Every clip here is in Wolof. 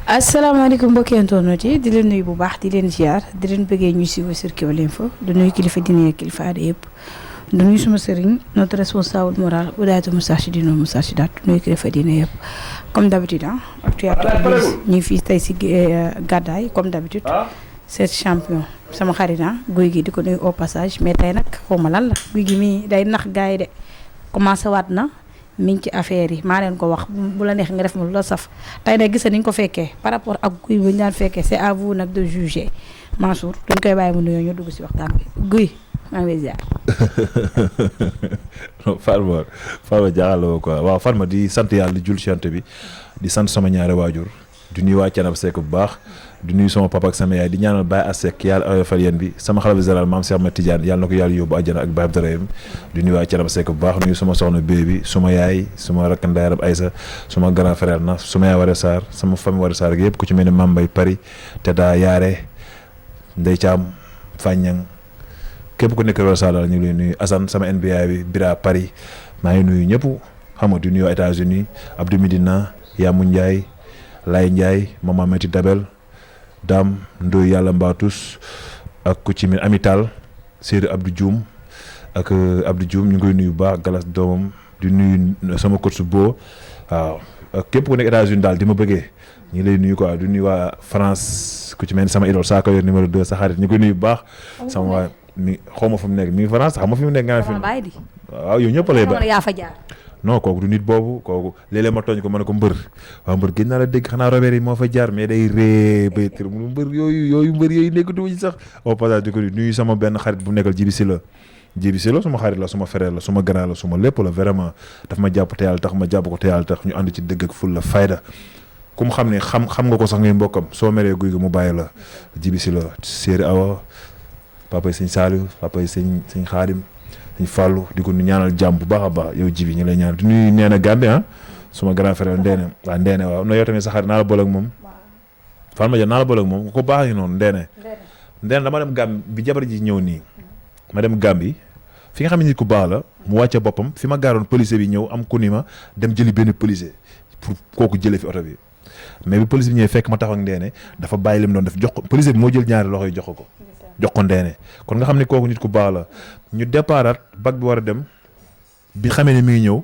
asalaamaaleykum mbokki internet yi di leen nuyu bu baax di leen ziar di leen bëggee ñu suivre sur KEWEL info du nuyu kilifa diine kilifa aada yëpp du nuyu suma sëriñ notre responsable moral Oudayatu Moustarchidine Moustarchidaat du nuyu kilifa diine yëpp comme d'habitude actualité ñu ngi fii tey si gàddaay comme d'habitude c'est champion sama xarit Gouy gi di ko nuyu au passage mais tey nag xawma lan la Gouy gi mii day nax gars yi de commencé waat na mi ngi ci affaire yi maa leen ko wax bu la neex nga def ma lu la saf tey nag gis ni nga ko fekkee par rapport ak Gouy bu ñu daan fekkee c'est à vous nag de juger Mansour duñ koy bàyyi mu nuyoo ñu dugg si waxtaan bi Gouy maa ngi lay ziar. Farma jaaxal quoi waaw Farma di sant yàlla di jul chante bi di sant sama ñaari waajur di nuyu waa Canab Seck bu baax di nuyu sama papa ak sama yaay di ñaanal Baye Asek yàlla oyofal yéen bi sama xalifa général maam Cheikh Ahmed Tidiane yàlla na ko yàlla yóbbu àjjana ak Baye Abdourahim di nuyu waa Canab Seck bu baax nuyu sama soxna bébé bi suma yaay suma rakk ndayarab Aïssa suma grand frère na suma yaay Waré Sarr sama famille Waré Sarr yëpp ku ci mel ni Mame Mbaye Paris Teda Yaare Ndeye Thiam Fagnan képp ku nekk Waré Sarr daal ñu ngi lay nuyu Assane sama NBA bi Bira Paris maa ngi nuyu ñëpp xam nga di nuyu États-Unis Abdou Midina Yamou Ndiaye Lay Ndiaye Mama Meti Dabel Dame Ndoye yàlla mbaatus ak ku ci mel Amital Seydou Abdou Dioum ak Abdou Dioum ñu ngi koy nuyu bu baax galas doomam di nuyu sama coach boo waaw ak képp ku nekk États-Unis daal di ma bëggee ñu ngi lay nuyu quoi di nuyu waa France ku ci mel sama idole Sakho yor numéro 2 sa xarit ñu koy nuyu bu baax sama waa mi xaw ma fu mu nekk mi ngi France xam ma fi mu nekk nga fi waaw yow ñëpp lay ba yaa fa jaar non kooku du nit boobu kooku léeg-léeg ma tooñ ko ma ne ko mbër waaw mbër gën naa la dégg xanaa Robert yi moo fa jaar mais day ree bay tër mu mbër yooyu nekkatu ci sax au passage di ko nuyu sama benn xarit bu nekkal Jibi Silo suma xarit la suma frère la suma grand la suma lépp la vraiment daf ma jàpp te yàlla tax ma jàpp ko te yàlla tax ñu ànd ci dëgg ak ful la fayda ku mu xam ne xam nga ko sax ngay mbokkam soo meree Guy gi mu bàyyi la Jibi Silo Séeri Awa papa yi sëñ Saliou papa yi sëñ Xaadim ñu fàllu di ko ñaanal jàmm bu baax a baax yow Jibi ñu lay ñaanal di nuyu nee na Gambie suma grand frère Ndeene waaw no yow tamit sa xarit naa la boole ak moom Farma Dia naa la boole ak moom ko baax yi noonu Ndeene dama dem Gambie bi jabar ji ñëw nii ma dem Gambie fi nga xam ne nit ku baax la mu wàcce boppam fi ma gaaroon policier bi ñëw am ku ni ma dem jëli benn policier pour kooku jëlee fi oto bi mais bi policier bi ñëwee fekk ma taxaw ak Ndeene dafa bàyyi lim doon def jox ko policier bi moo jël ñaari loxo yi jox ko Ndeene kon nga xam ne kooku nit ku baax la ñu départaat bac bi war a dem bi xamee ne mi ngi ñëw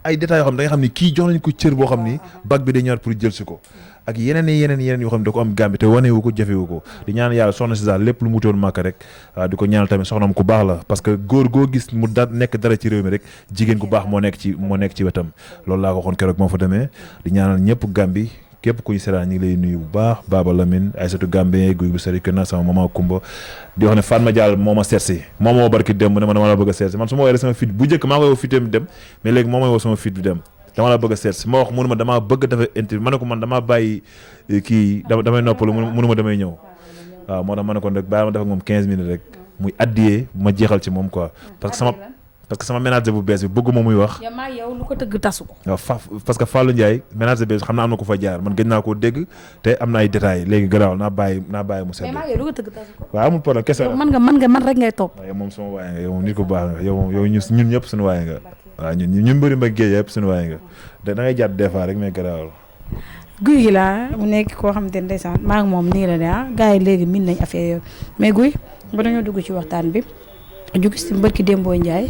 ay détails yoo xam ne da nga xam ne kii jox nañ ko cër boo xam ni bac bi day ñëwaat pour jël si ko ak yeneen yoo xam ne da ko am Gàmbi te wanewu ko jafewu ko di ñaan yàlla soxna si daal lépp lu mu wutoon màkk rek waaw di ko ñaanal tamit soxnaam ku baax la parce que góor goo gis mu nekk dara ci réew mi rek jigéen ku baax moo nekk ci wetam loolu laa ko waxoon keroog moo fa demee di ñaanal ñëpp Gàmbi képp ku ñu seetaan ñu ngi lay nuyu bu baax Baba Lamine Aïssatou Gambé Guy bu sari kena sama maman Kumba di wax ne Fatma Diall moo ma seet si moom moo barki dem ne ma dama la bëgg a seet si man su ma woowee sama fit bu njëkk maa ngi woo fitam dem mais léegi moo may woo sama fit bi dem dama la bëgg a seet si ma wax mënu ma damaa bëgg dafa interview ma ne ko man damaa bàyyi kii damay noppalu mënu ma damay ñëw waaw moo tax ma ne ko rek bàyyi ma def ak moom 15 minutes rek muy addiyee ma jeexal ci moom quoi parce que sama ménager bu bees bi bëgguma muy wax. yow lu ko tëgg tasu ko. waaw parce que Fallou Ndiaye ménager bees xam naa am na ko fa jaar man gëj naa koo dégg te am na ay détails léegi garaawal naa bàyyi mu sedd. mais maa yow lu ko tëgg tasu ko. waaw amul problème kese la. man rek ngay topp. waaw yow moom sama waaye nga yow moom nit ko baax nga yow ñun ñëpp suñu waaye nga. waaw ñun mbëri ma géej yëpp suñu waaye nga da ngay jàpp des fois rek mais garaawal. Guy gi laa mu nekk koo xamante ne ndeysaan maa ngi moom nii la de gars yi léegi min nañ affaire yooyu mais Guy ba dañoo dugg ci waxtaan bi ju gis ci mbërki Dembo Ndiaye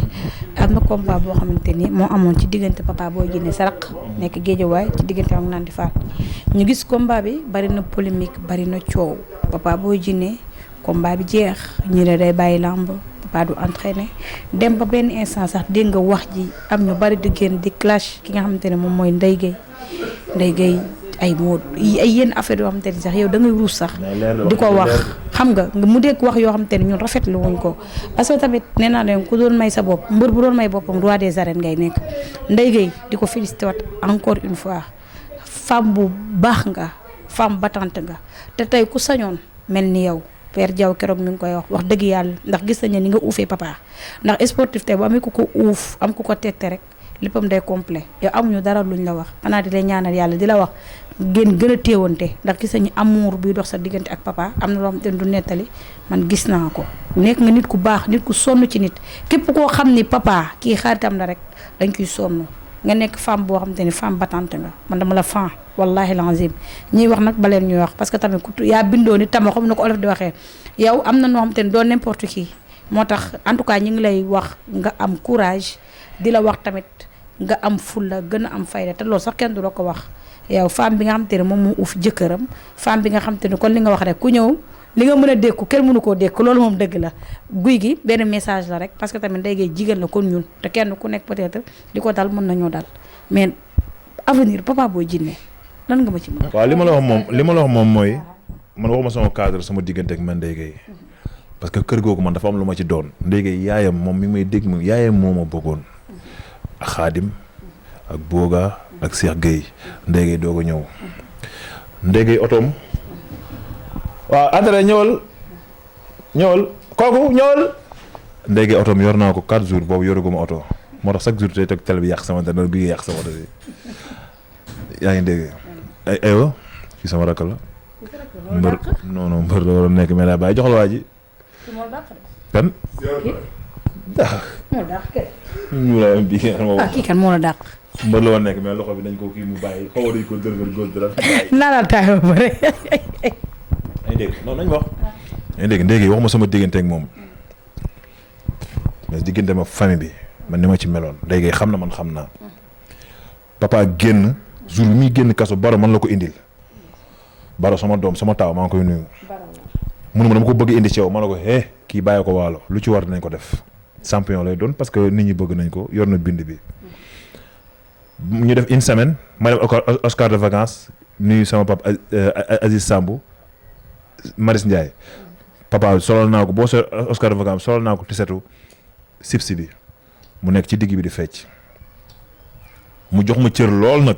am na combat boo xamante ni moo amoon ci diggante Papa Boy Djiné Sarak nekk Géejawaay ci diggante ak Nandi Fall ñu gis combat bi bari na polémique bari na coow Papa Boy Djiné combat bi jeex ñi la day bàyyi làmb Papa du entraîné dem ba benn instant sax dégg nga wax ji am ñu bari di génn di clash ki nga xamante ne moom mooy Ndeye Gueye ay moo ay yenn affaire yoo xamante ni sax yow da ngay ruus sax di ko wax xam nga mu dégg wax yoo xamante ni ñun rafetlu wuñ ko parce que tamit nee naa leen ku doon may sa bopp mbër bu doon may boppam roi des arènes ngay nekk Ndeye Gueye di ko félicité wat encore une fois femme bu baax nga femme battante nga te tey ku sañoon mel ni yow Père Diaw keroog mi ngi koy wax dëgg yàlla ndax gis nañu ni nga uufee papa ndax sportif tey bu amee ku ko uuf am ku ko tette rek léppam day complet yow amuñu dara luñ la wax xanaa di lay ñaanal yàlla di la wax ngeen gën a téewante ndax gis nañu amour bi dox sa diggante ak papa am na loo xam te du nettali man gis naa ko nekk nga nit ku baax nit ku sonn ci nit képp koo xam ni papa kii xaritam la rek dañ koy sonn nga nekk femme boo xam te ni femme battante nga man dama la fan wallahi lazim ñiy wax nag baleen ñuy wax parce que tamit ku yaa bindoo ni tama xam na ko olof di waxee yow am na noo xam te ni doo n'importe qui moo tax en tout cas ñi ngi lay wax nga am courage di la wax tamit nga am fulla gën a am fayda te loolu sax kenn du la ko wax yow femme bi nga xam te ne moom moo uuf jëkkëram femme bi nga xam te ne kon li nga wax rek ku ñëw li nga mën a dékku kenn mënu koo dékku loolu moom dëgg la guy gi benn message la rek parce que tamit Ndeye Gueye jigéen la kon ñun te kenn ku nekk peut-être di ko dal mën nañoo dal mais avenir Papa Boy Djiné lan nga ma ci mën. waaw li ma la wax moom mooy man waxuma sama cadre sama diggante ak man Ndeye Gueye parce que kër googu man dafa am lu ma ci doon Ndeye Gueye yaayam moom mi may dégg moom yaayam moo ma bëggoon ak Xaadim ak Boga ak Cheikh Gueye Ndeye Gueye doog a ñëw Ndeye Gueye otoom waaw André ñëwal kooku ñëwal Ndeye Gueye otoom yor naa ko 4 jours boobu yoruguma oto moo tax chaque jour tey toog télé bi yàq sama dana Guy yàq sama dana yaa ngi dégg aywa kii sama rakk la mbër non mbër la waroon nekk mais daa bàyyi jox la waa ji kan ñu la bi kii kan moo la dàq mbër la woon nekk mais loxo bi dañ ko kii mu bàyyi xaw dañ ko dërgër góor dara naanal taay ba pare ay dégg non nañ wax ay dégg ndéegi wax ma sama diggante ak moom mais diggante ma famille bi man ni ma ci meloon Ndeye Gueye xam na man xam naa papa génn jour bi muy génn kaso baro man la ko indil baro sama doom sama taaw maa ngi koy nuyu munuma dama ko bëgg indi ci yow ma ne ko kii bàyyi ko waalo lu ci war dinañ ko def champion lay doon parce que nit ñi bëgg nañ ko yor na bind bi ñu def une semaine ma def Oscar de vacances nuyu sama papa Aziz Sambu Maris Ndiaye papa solal naa ko boo so Oscar de vacances solal naa ko tisetu sipsi bi mu nekk ci digg bi di fecc mu jox ma cër lool nag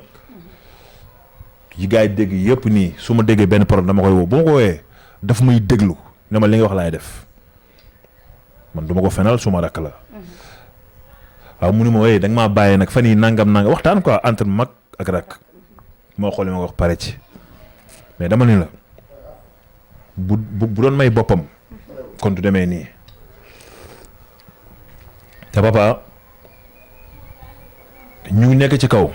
yi gars yi dégg yëpp nii su ma déggee benn problème dama koy woo bu ma ko woowee daf may déglu ne ma li nga wax laay def man du ma ko fenal su ma rakk la waaw mu ne ma wooyee da nga maa bàyyee nag fan yii nangam waxtaan quoi entre mag ak rakk moo xool li ma wax pare ci mais dama ni la bu doon may boppam kon du demee nii te papa ñu nekk ci kaw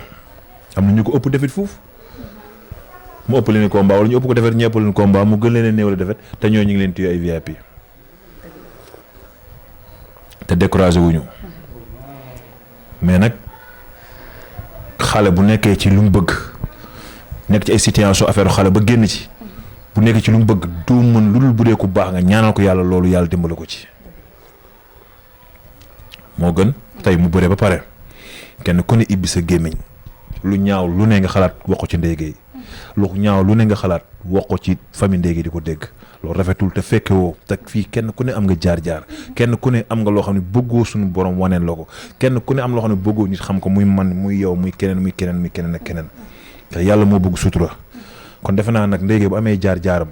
am na ñu ko ëpp defet foofu mu ëpp leen combat wala ñu ëpp ko defet ñu ëpp leen combat mu gën leen a néew la defet te ñoo ñu ngi leen tuye ay VIP te découragé wuñu mais nag xale bu nekkee ci lu mu bëgg nekk ci ay situation affaire xale ba génn ci bu nekkee ci lu mu bëgg du mën lu dul bu dee ku baax nga ñaanal ko yàlla loolu yàlla dimbale ko ci moo gën tey mu bëree ba pare kenn ku ne ibbi sa gémmiñ lu ñaaw lu ne nga xalaat wax ko ci Ndeye Gueye lu ñaaw lu ne nga xalaat wax ko ci famille Ndeye Gueye di ko dégg loolu rafetul te fekke woo te fii kenn ku ne am nga jaar-jaar kenn ku ne am nga loo xam ne bëggoo suñu borom waneen la ko kenn ku ne am loo xam ne bëggoo nit xam ko muy man muy yow muy keneen ak keneen te yàlla moo bëgg sutura kon defe naa nag Ndeye Gueye bu amee jaar-jaaram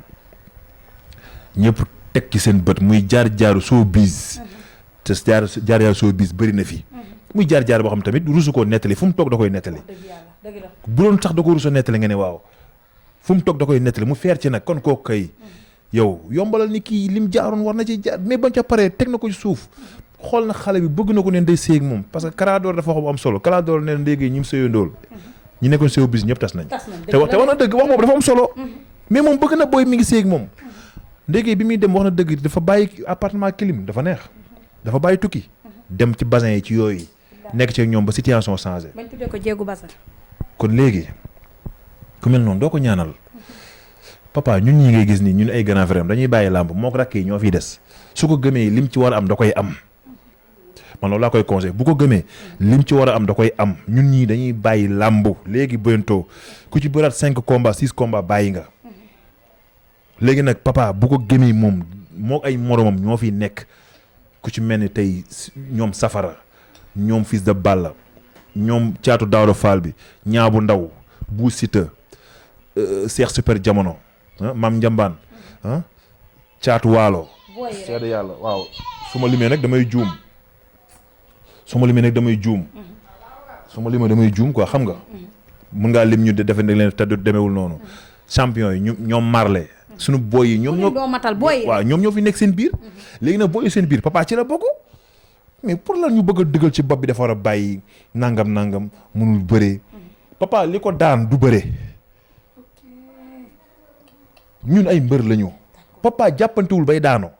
ñëpp teg ci seen bët muy jaar-jaaru showbiz te jaar-jaaru showbiz bëri na fi muy jaar-jaar boo xam tamit rusu koo nettali fu mu toog da koy nettali bu doon sax da ko rusa nettali nga ne waaw fu mu toog da koy nettali mu feer ci nag kon kooku kay yow yombalal ni kii lim jaaroon war na ci jaar mais bañ ca paree teg na ko ci suuf xool na xale bi bëgg na ko ne day séeg moom parce que Karadoor dafa wax bu am solo Karadoor ne Ndeye Gueye ñi mu sëyoon dool ñi nekkoon showbiz ñëpp tas nañ te wax na dëgg wax boobu dafa am solo mais moom bëgg na booy mi ngi séeg moom Ndeye Gueye bi muy dem wax na dëgg dafa bàyyi appartement clim dafa neex dafa bàyyi tukki dem ci bassin yi ci yooyu nekk ci ñoom ba situation changé bañ tuddee ko jéegu bassin kon léegi ku mel noonu doo ko ñaanal papa ñun ñi ngay gis nii ñun ay grand frère dañuy bàyyi làmb moo ko rakk yi ñoo fiy des su ko gëmee lim ci war a am da koy am man loolu laa koy conseil bu ko gëmee lim ci war a am da koy am ñun ñii dañuy bàyyi làmb léegi bëntoo ku ci bëraat 5 combats 6 combats bàyyi nga léegi nag papa bu ko gëmee moom moo ay moromam ñoo fiy nekk ku ci mel ni tey ñoom safara ñoom fils de Balla ñoom caatu Daawda Fall bi ñaabu ndaw bu Siteu Seex Super Jamono Maam Njambaan Caatu Waalo seede yàlla waaw su ma limee nag damay juum su ma limee damay juum quoi xam nga mun ngaa lim ñu defe ne leen te du demeewul noonu champion yi ñoom marle suñu boy yi ñoom ñoo fi nekk seen biir léegi nag boy yi seen biir papa ci la bokk mais pour lan ñu bëgg a dëggal ci bopp bi dafa war a bàyyi nangam munul bëree papa li ko daan du bëre ñun ay mbër lañu papa jàppantewul bay daano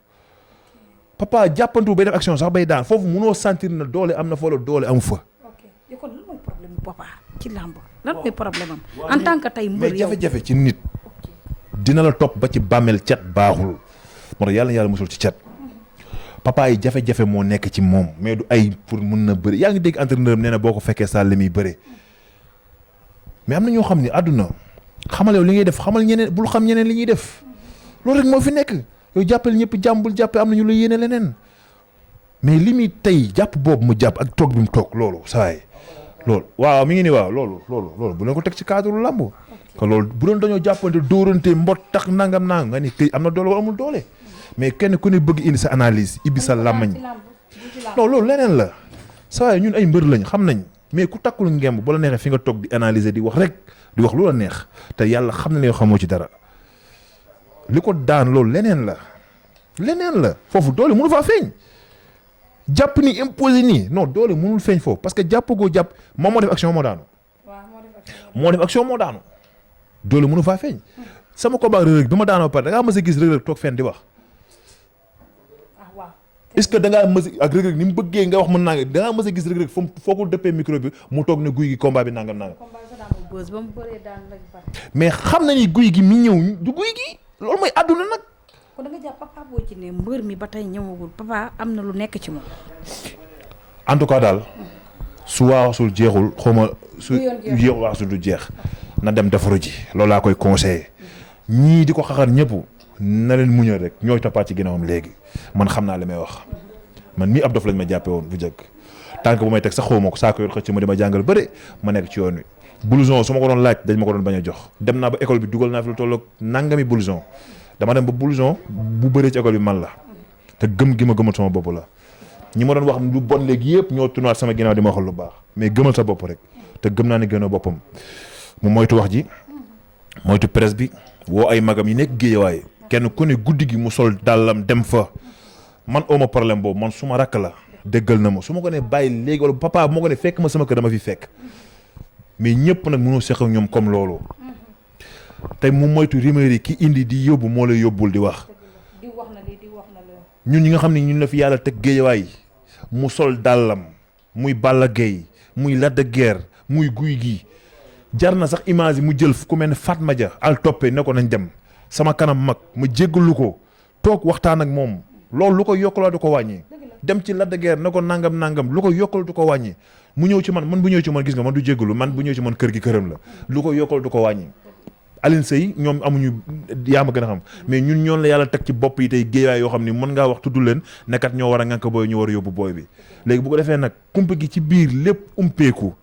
papa jàppantewul bay def action sax bay daan foofu munoo sentir na doole am na fa la doole amu fa. ok kon lan mooy problème papa ci làmb lan mooy problème am en tant que tey mbër yow mais jafe-jafe ci nit dina la topp ba ci bàmmeel cat baaxul moo tax yàlla musul ci cat papa yi jafe-jafe moo nekk ci moom mais du ay pour mun na bëri yaa ngi dégg entraîneur nee na boo ko fekkee saa li muy bëre mais am na ñoo xam ne àdduna xamal yow li ngay def xamal ñeneen bul xam ñeneen li ñuy def loolu rek moo fi nekk yow jàppale ñëpp jàmm bul jàppee am na ñu la yéene leneen mais li muy tey jàpp boobu mu jàpp ak toog bi mu toog loolu saay loolu waaw mi ngi ni waaw loolu bu leen ko teg ci cadre làmb kon loolu bu doon dañoo jàppante dóorante mbot tax nangam nga ni këy am na doole wala amul doole mais kenn ku ne bëgg indi sa analyse ibbi sa làmmañ non loolu leneen la saay ñun ay mbër lañ xam nañ mais ku takkul ngemb bu la neexee fi nga toog di analyser di wax rek di wax lu la neex te yàlla xam na ne yoo xamoo ci dara li ko daan loolu leneen la foofu doole mënu faa feeñ jàpp ni imposé nii non doole mënul feeñ foofu parce que jàppagoo jàpp moom moo def action moo daanu. moo def action moo daanu doole mënu faa feeñ. sama combat Reug Reug bi ma daanoo pare da ngaa mës a gis Reug Reug toog fenn di wax. est-ce que da ngaa mës ak Reug Reug ni mu bëggee nga wax mën naa da ngaa mës a gis Reug Reug foo ko dëppee micro bi mu toog ne Gouy gi combat bi nangam. mais xam na ni Gouy gi mi ñëw du Gouy gi loolu mooy àdduna nag. kon da nga jàpp papa boo ci ne mbër mi ba tey ñëwagul papa am na lu nekk ci moom. en tout cas daal su waaxul jeexul xawma su jeexul waaxul du jeex na dem defaru ji loolu laa koy conseillé ñii di ko xaxar ñëpp na leen muñal rek ñooy toppaat ci ginnaawam léegi man xam naa li may wax man mii ab dof lañ ma jàppee woon bu njëkk tànk bu may teg sax xawma ko saa ko yor xëcc ma di ma jàngal bëre ma nekk ci yoon wi blouson su ma ko doon laaj dañ ma ko doon bañ a jox dem naa ba école bi dugal naa fi lu tolloog nangami blouson dama dem ba blouson bu bëree ci école bi man la te gëm gi ma gëmal sama bopp la ñi ma doon wax lu bon léegi yëpp ñoo tournaat sama ginnaaw di ma waxal lu baax mais gëmal sa bopp rek te gëm naa ne gënoo boppam mu moytu wax ji moytu presse bi woo ay magam yi nekk géejawaay kenn ku ne guddi gi mu sol dàllam dem fa man ooma problème boobu man su ma rakk la déggal na ma su ma ko ne bàyyi léegi wala papa bu ma ko ne fekk ma sama kër dama fi fekk mais ñëpp nag mënoo seq ak ñoom comme loolu tey mu moytu rumeur yi ki indi di yóbbu moo lay yóbbul di wax ñun ñi nga xam ne ñun la fi yàlla teg géejawaay mu sol dàllam muy Balla Gaye muy Lac de Guiers muy Gouy gi jar na sax image yi mu jël ku mel ne Fatma Dia al toppee ne ko nañ dem sama kanam mag ma jéggalu ko toog waxtaan ak moom loolu lu ko yokkaloo du ko wàññi dem ci Lac de Guiers ne ko nangam lu ko yokkal du ko wàññi mu ñëw ci man bu ñëw ci man gis nga man du jéggalu man bu ñëw ci man kër gi këram la lu ko yokkal du ko wàññi Aline Sey ñoom amuñu yaa ma gën a xam mais ñun ñoon la yàlla teg ci bopp yi tey géewaay yoo xam ni mën ngaa wax tudd leen nekkat ñoo war a ngànk booy ñu war a yóbbu booy bi léegi bu ko defee nag kumpa gi ci biir lépp umpeeku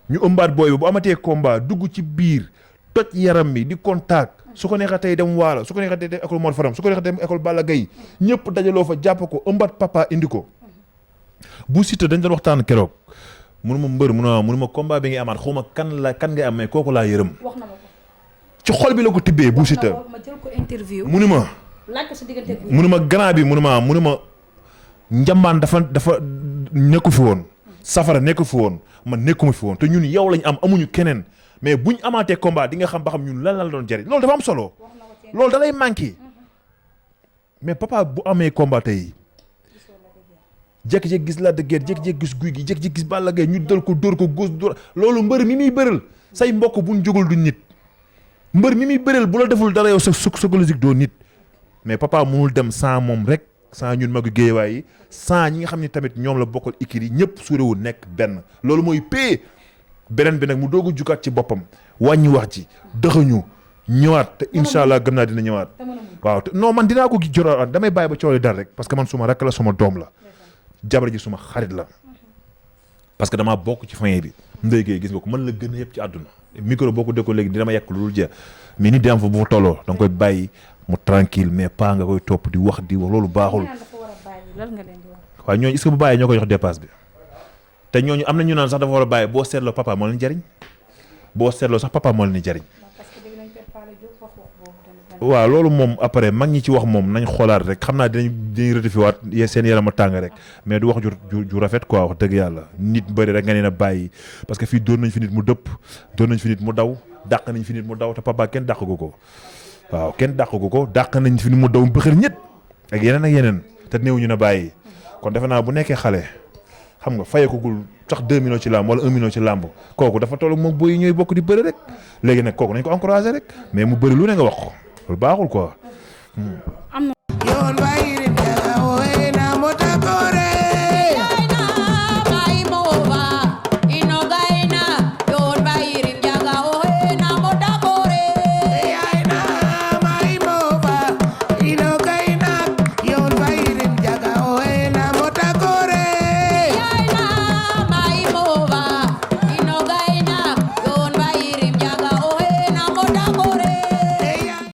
ñu ëmbaat booy bi bu amatee combat dugg ci biir toj yaram bi di contact su ko neexee tey dem Waalo su ko neexee tey dem école Mor Faram su ko neexee dem école Balla Gaye ñëpp dajaloo fa jàpp ko ëmbaat papa indi ko bu Siteu dañ doon waxtaan keroog mënuma mbër mënuma combat bi ngay amaat xawma kan ngay am mais kooku laa yërëm ci xol bi la ko tibbee bu Siteu ma jël ko interview mu ni ma laaj ko sa diggante mu ni ma grand bi mu ni ma njambaan dafa nekku fi woon safara nekku fi woon man nekkuma fi woon te ñun yow lañ am amuñu keneen mais buñ amaatee combat di nga xam ba xam ñun lan la doon jëriñ loolu dafa am solo loolu da lay manqué mais papa bu amee combat tey jékki-jékki gis Lac de Guiers jékki-jékki gis Gouy gi jékki-jékki gis Balla Gaye ñu dal ko dóor ko góos dóor loolu mbër mi muy bëral say mbokk buñ jógul du nit mbër mi muy bëral bu la deful dara yow sa psychologique doo nit mais papa mënul dem sans moom rek sans ñun magu géewaay yi sans ñi nga xam ne tamit ñoom la bokkal ikir yi ñëpp suurewul nekk benn loolu mooy pay beneen bi nag mu doog a jukaat ci boppam wàññi wax ci dëxañu ñëwaat te incha allah gëm naa dina ñëwaat waaw non man dinaa ko joraat damay bàyyi ba coow li dal rek parce que man suma rakk la suma doom la jabar ji suma xarit la parce que damaa bokk ci famille bi Ndeye Gueye gis nga ko mën la gën a yëpp ci àdduna micro boo ko déggoo léegi dina ma yekk lu dul jeex mais nit di am fa bu fa tolloo da nga koy bàyyi mu tranquille mais pas nga koy topp di wax loolu baaxul. waaw ñooñu est-ce que bu bàyyee ñoo koy jox dépasse bi te ñooñu am na ñu naan sax dafa war a bàyyi boo seetloo papa moo leen jariñ boo seetloo sax papa moo leen jariñ. waaw loolu moom après mag ñi ci wax moom nañ xoolaat rek xam naa dinañ rectifier waat seen yaram a tàng rek mais du wax ju rafet quoi wax dëgg yàlla nit bëri rek nga nee na bàyyi parce que fii doon nañ fi nit mu dëpp doon nañ fi nit mu daw dàq nañ fi nit mu daw te papa kenn dàqagu ko waaw kenn dàqagu ko dàq nañ fi nit mu daw bëxër ñett ak yeneen te néewuñu na bàyyi kon defe naa bu nekkee xale xam nga fayekugul sax 2 millions ci làmb wala 1 million ci làmb kooku dafa toll moom booy ñooy bokk di bëri rek léegi nag kooku nañ ko encouragé rek mais mu bëri lu ne nga wax ko loolu baaxul quoi.